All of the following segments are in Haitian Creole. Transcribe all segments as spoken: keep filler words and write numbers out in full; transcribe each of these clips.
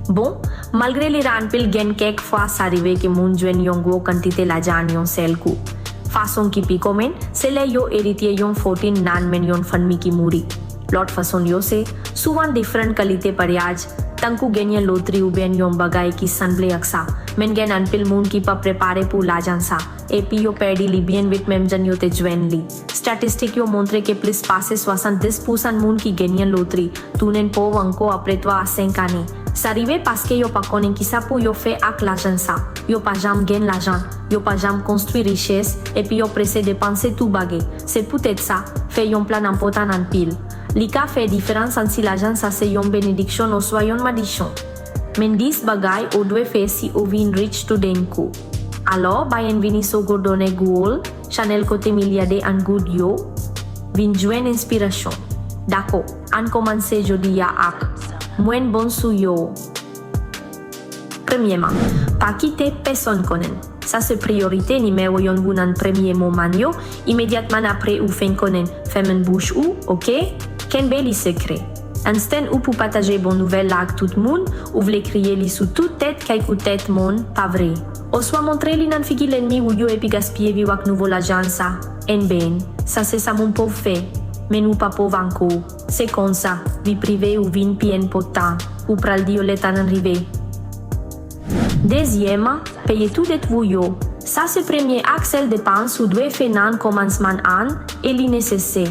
Bon, malgre li ra anpil grenn, kèk fwa sa rive ke moun jwenn yon gwo kantite lajan an yon sèl kou. Fason ki pi komen, se lè yo eritye yon fòtin nan men yon fanmi ki mouri. Lòt fason yo se, souvan diferan kalite paryaj, tankou genyen lotri oubyen yon bagay ki sanble ak sa, men gen anpil moun ki pa prepare pou lajan sa, epi yo pèdi li byen vit menm jan yo te jwenn li. Estatistik yo montre ke plis pase swasanndis pousan moun ki genyen lotri tounen pòv ankò apre twa a senk ane. Sa rive paske yo pa konnen kisa pou yo fè ak lajan sa. Yo pa janm gen lajan, yo pa janm konstwi richès, epi yo prese depanse tout bagay. Se poutèt sa, fè yon plan enpòtan anpil. Li ka fè diferans ant si lajan sa se yon benediksyon oswa yon madiksyon. Men dis bagay ou dwe fè si ou vin rich toudenkou. Alò, byenvini sou Gourdone Goal, chanèl kote milyadè an goud yo vin jwenn enspirasyon. Dakò, ann kòmanse jodi a ak mwen bon sou yo. Premyèman, pa kite pèsonn konnen. Sa se priyorite nimewo yonn pou nan premye moman yo, imedyatman apre ou fin konnen. Fèmen bouch ou, oke? Kenbe li sekrè. Einstein ou pou pataje bon nouvèl la ak tout moun, ou vle kriye li sou tout tèt kay kou tèt moun, pa vre? Oswa montre li nan figi lènmi ou yo epi gaspiye vi w ak nouvo lajan sa. Enben, sa se sa moun pòv fè. Men ou pa pòv ankò. Se konsa, vi prive ou vin pi enpòtan. Ou pral di yo lè tan an rive. Dezyèm, peye tout dèt ou yo. Sa se premye ak sèl depans ou dwe fè nan kòmansman an, e li nesesè.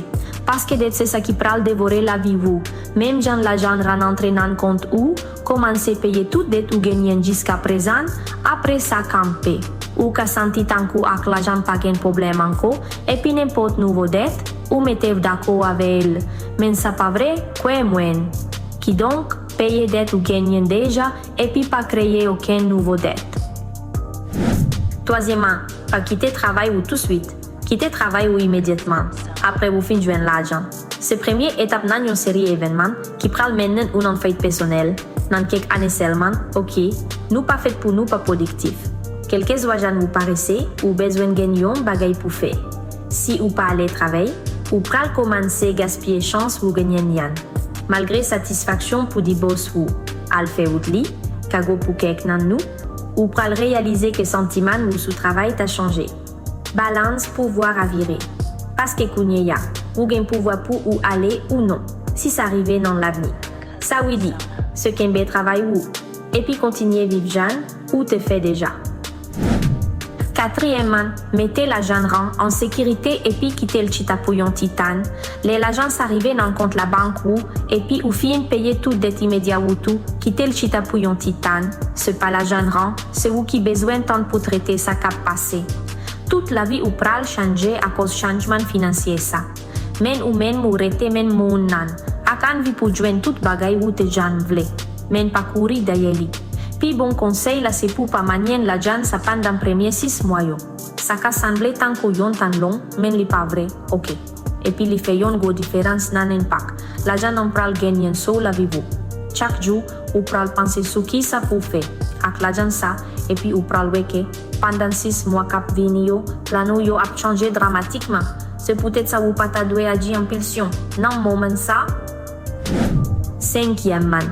Paske dèt se sa ki pral devore lavi ou. Menm jan lajan an rantre nan kont ou, kòmanse peye tout dèt ou genyen jiska prezan, apre sa kanpe. Ou ka santi tankou ak lajan pa gen pwoblèm ankò, epi nenpòt nouvo dèt, ou mete w dakò avè l. Men sa pa vre, kwè mwen. Kidonk, peye dèt ou genyen deja, epi pa kreye okenn nouvo dèt. Twazyèman, pa kite travay ou touswit. Kite travay ou imedyatman, apre ou fin jwenn lajan. Se premye etap nan yon seri evènman ki pral mennen ou nan feyit pèsonèl, nan kèk ane sèlman, oke, nou pa fèt pou nou pa pwodiktif. Kèlkeswa jan ou parese, ou bezwen gen yon bagay pou fè. Si ou pa ale travay, ou pral kòmanse gaspiye chans ou genyen an. Malgre satisfaksyon pou di bòs ou al fè wout li, ka gwo pou kèk nan nou, ou pral reyalize ke santiman ou sou travay ta chanje. Balans pouvwa a vire. Paske kounye a, ou gen pouvwa pou ou ale ou non, si sa rive nan lavni. Sa vle di, se kenbe travay ou, epi kontinye viv jan ou te fè deja. Katriyèmman, mete lajan an an sekirite epi kite l chita pou yon ti tan. Lè lajan sa rive nan kont labank ou, epi ou fin peye tout dèt imedya ou tou, kite l chita pou yon ti tan. Se pa lajan an, se ou ki bezwen tan pou trete sa k ap pase. Tout lavi ou pral chanje akoz chanjman finansye sa. Men ou menm ou rete menm moun nan, ak anvi pou jwenn tout bagay ou te janm vle. Men pa kouri dèyè li. Pi bon konsèy la se pou pa manyen lajan sa pandan premye sis mwa yo. Sa ka sanble tankou yon tan long, men li pa vre, oke. Epi li fè yon gwo diferans nan enpak lajan an pral genyen sou lavi ou. Chak jou, ou pral panse sou kisa pou fè ak lajan sa, epi ou pral wè ke pandan sis mwa k ap vini yo, plan ou yo ap chanje dramatikman. Se poutèt sa ou pa ta dwe aji enpilsyon nan moman sa. Senkyèmman,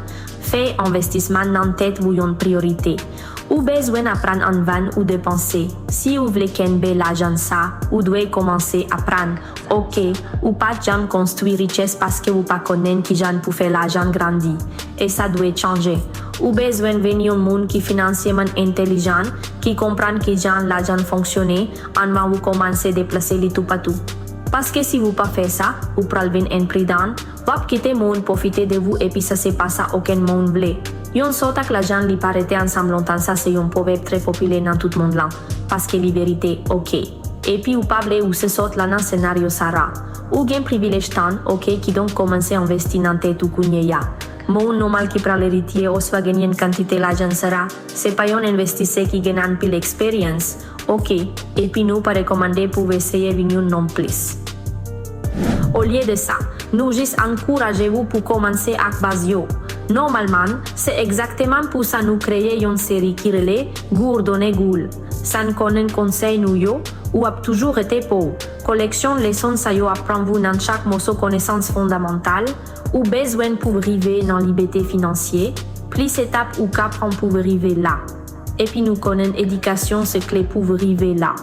fè envestisman nan tèt ou yon priyorite. Ou bezwen aprann anvan ou depanse. Si ou vle kenbe lajan sa, ou dwe kòmanse aprann. Oke, ou pa t janm konstwi richès paske ou pa konnen kijan pou fè lajan grandi. E sa dwe chanje. Ou bezwen vin yon moun ki finansyèman entèlijan, ki konprann kijan lajan fonksyone, anvan ou kòmanse deplase li toupatou. Paske si ou pa fè sa, ou pral vin enpridan, w ap kite moun pwofite de ou epi sa se pa sa okenn moun vle. Yon sòt ak lajan li pa rete ansanm lontan, sa se yon pwovèb trè popilè nan tout mond lan, paske li verite, oke. Epi ou pa vle ou se sòt la nan senaryo sa ra. Ou gen privilèj tan, oke, kidonk kòmanse envesti nan tèt ou kounye a. Moun nòmal ki pral eritye oswa genyen kantite lajan sa ra, se pa yon envestisè ki gen anpil eksperyans, oke, epi nou pa rekòmande pou w eseye vin yon nonplis. Olye de sa, nou jis ankouraje ou pou kòmanse ak baz yo. Nòmalman, se egzakteman pou sa nou kreye yon seri ki rele Gourdone Goal. San konnen konsèy nou yo, ou ap toujou rete pou ou. Koleksyon leson sa yo ap pran ou nan chak moso konesans fondamantal ou bezwen pou rive nan libète finansye, Plis etap ou ka pran pou w rive la. Epi nou konnen edikasyon se kle pou w rive la.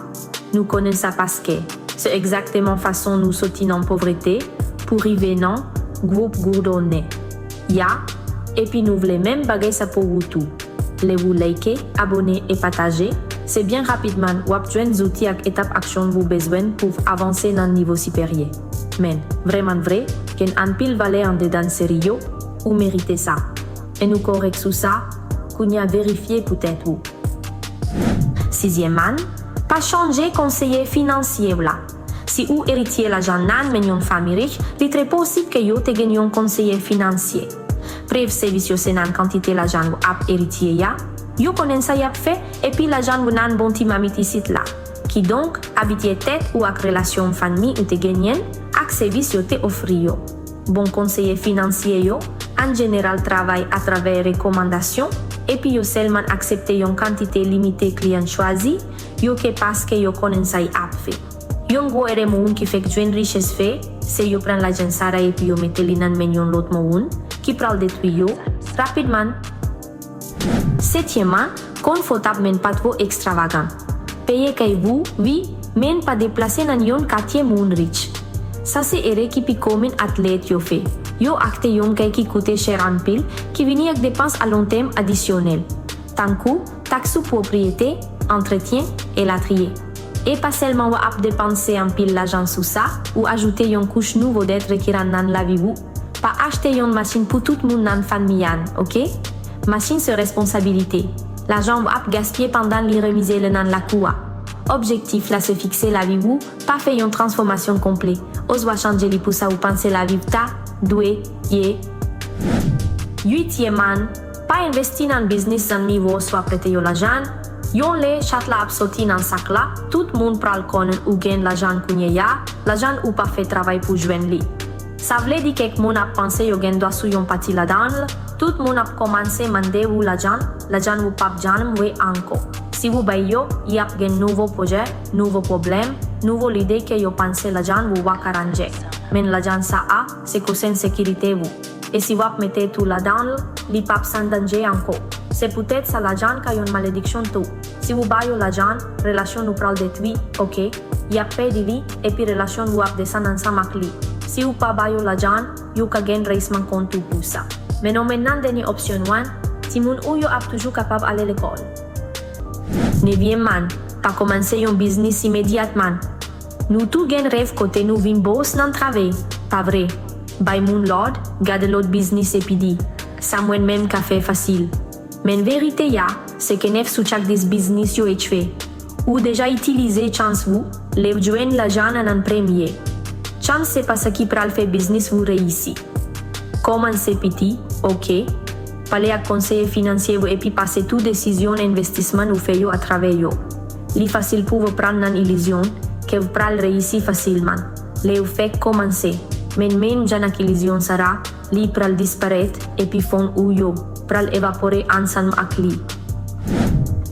Nou konnen sa paske se egzakteman fason nou soti nan povrete pou rive nan gwoup goudone. Ya, epi nou vle menm bagay sa pou ou tou. Lè ou like, abone e pataje, se byen rapidman w ap jwenn zouti ak etap aksyon ou bezwen pou w avanse nan nivo siperyè. Men, vrèman vre, gen anpil valè andedan seri yo, ou merite sa. E nou korèk sou sa, kounye a verifye pou tèt ou. Sizyèmman, pa chanje konseye finansye w la. Si ou eritye lajan nan men yon fanmi rich, li trè posib ke yo te gen yon konseye finansye. Prèv sèvis yo se nan kantite lajan w ap eritye a, yo konnen sa y ap fè, epi lajan w nan bon ti mamit isit la. Kidonk, abitye tèt ou ak relasyon fanmi ou te genyen, ak sèvis yo te ofri yo. Bon konseye finansye yo, an jeneral, travay atravè rekòmandasyon, epi yo sèlman aksepte yon kantite limite kliyan chwazi, yo ke paske yo konnen sa y ap fè. Yon gwo erè moun ki fèk jwenn richès fè, se yo pran lajan sa a epi yo mete li nan men yon lòt moun ki pral detwi yo rapidman. Setyèmman, konfòtab men pa twò ekstravagan. Peye kay ou, wi, men pa deplase nan yon katye moun rich. Sa se erè ki pi komen atlèt yo fè. Yo achte yon kay ki koute chè anpil, ki vini ak depans a lon tèm adisyonèl, tankou taks sou pwopriyete, antretyen, elatriye. E pa sèlman w ap depanse anpil lajan sou sa, ou ajoute yon kouch nouvo dèt rekiran nan lavi ou. Pa achte yon machin pou tout moun nan fanmi an, oke? Machin se responsabilite. Lajan w ap gaspiye pandan li remize l nan lakou a. Objektif la se fikse lavi ou, pa fè yon transfòmasyon konplè, oswa chanje li pou sa ou panse lavi w ta dwe ye. Uityèmman, pa envesti nan biznis zanmi w oswa prete yo lajan. Yon lè chat la ap soti nan sak la, tout moun pral konnen ou gen lajan kounye a, lajan ou pa fè travay pou jwenn li. Sa vle di kèk moun ap panse yo gen dwa sou yon pati ladan l, tout moun ap kòmanse mande ou lajan, lajan ou p ap janm wè ankò. Si ou bay yo, y ap gen nouvo pwojè, nouvo pwoblèm, nouvo lide ke yo panse lajan ou a ka ranje. Men lajan sa a, se kousèn sekirite ou. E si w ap mete tou ladan l, li p ap san danje ankò. Se poutèt sa lajan ka yon malediksyon tou. Si ou ba yo lajan, relasyon nou pral detwi, oke? Y ap pèdi li, epi relasyon ou ap desann ansanm ak li. Si ou pa ba yo lajan, yo ka gen reyisman kont ou pou sa. Men nou mennen dènye opsyon nou an, timoun ou yo ap toujou kapab ale lekòl. Nevyèmman, pa kòmanse yon biznis imedyatman. Nou tou gen rèv kote nou vin bòs nan travay, pa vre? Bay moun lòd, gade lòt biznis epi di, sa mwen menm ka fè fasil. Men verite a, se ke nèf sou chak dis biznis yo echwe. Ou deja itilize chans ou, lè w jwenn lajan nan an premye. Chans se pa sa ki pral fè biznis ou reyisi. Kòmanse piti, oke. Pale ak konseye finansye ou epi pase tout desizyon envestisman ou fè yo atravè yo. Li fasil pou w pran nan ilizyon ke w pral reyisi fasilman lè w fèk kòmanse. Men menm jan ak ilizyon sa a, li pral disparèt epi fon ou yo pral evapore ansanm ak li.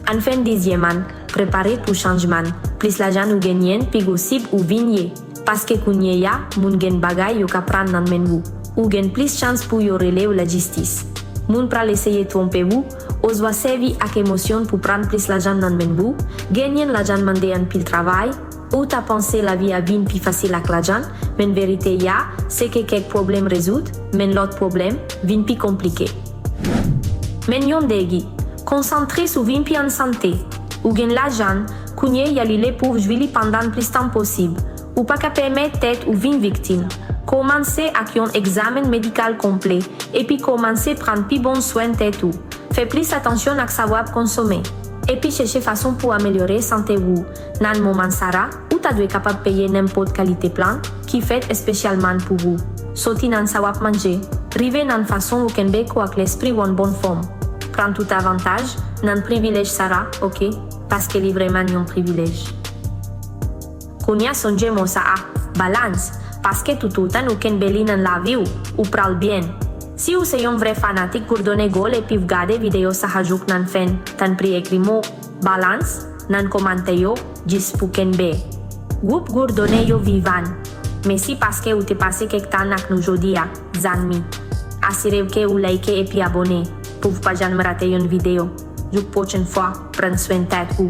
Anfen dizyèmman, prepare pou chanjman. Plis lajan ou genyen, pi gwo sib ou vin ye. Paske kounye a, moun gen bagay yo ka pran nan men ou. Ou gen plis chans pou yo rele w lajistis. Moun pral eseye twonpe ou, oswa sèvi ak emosyon pou pran plis lajan nan men ou. Genyen lajan mande anpil travay. Ou ta panse lavi a vin pi fasil ak lajan, men verite a, se ke kèk pwoblèm rezoud, men lòt pwoblèm vin pi konplike. Men yon degi, konsantre sou vin pi an sante. Ou gen lajan, kounye a li lè pou w jwi li pandan plis tan posib. Ou pa ka pèmèt tèt ou vin viktim. Kòmanse ak yon egzamen medikal konplè, epi kòmanse pran pi bon swen tèt ou. Fè plis atansyon ak sa w ap konsome, epi chèche fason pou amelyore sante ou. Nan moman sa a, ou ta dwe kapab peye nenpòt kalite plan ki fèt espesyalman pou ou. Soti nan sa w ap manje, rive nan fason ou kenbe kò ak lespri w an bòn fòm. Pran tout avantaj nan privilèj sa a, oke? Paske li vrèman yon privilèj. Kounye a sonje mo sa a, balans, paske toutotan ou kenbe li nan lavi w, ou pral byen. Si w se yon vrè fanatik Gourdone Gold epi w gade videyo sa a jouk nan fen, tanpri ekri mo balans nan kòmantè yo, jis pou kenbe gwoup Gourdone yo vivan. Mèsi paske ou te pase kèk tan ak nou jodi a, zanmi. Asire w ke ou like epi abone. pou w pa janm rate yon videyo. Jouk pwochèn fwa, pran swen tèt ou.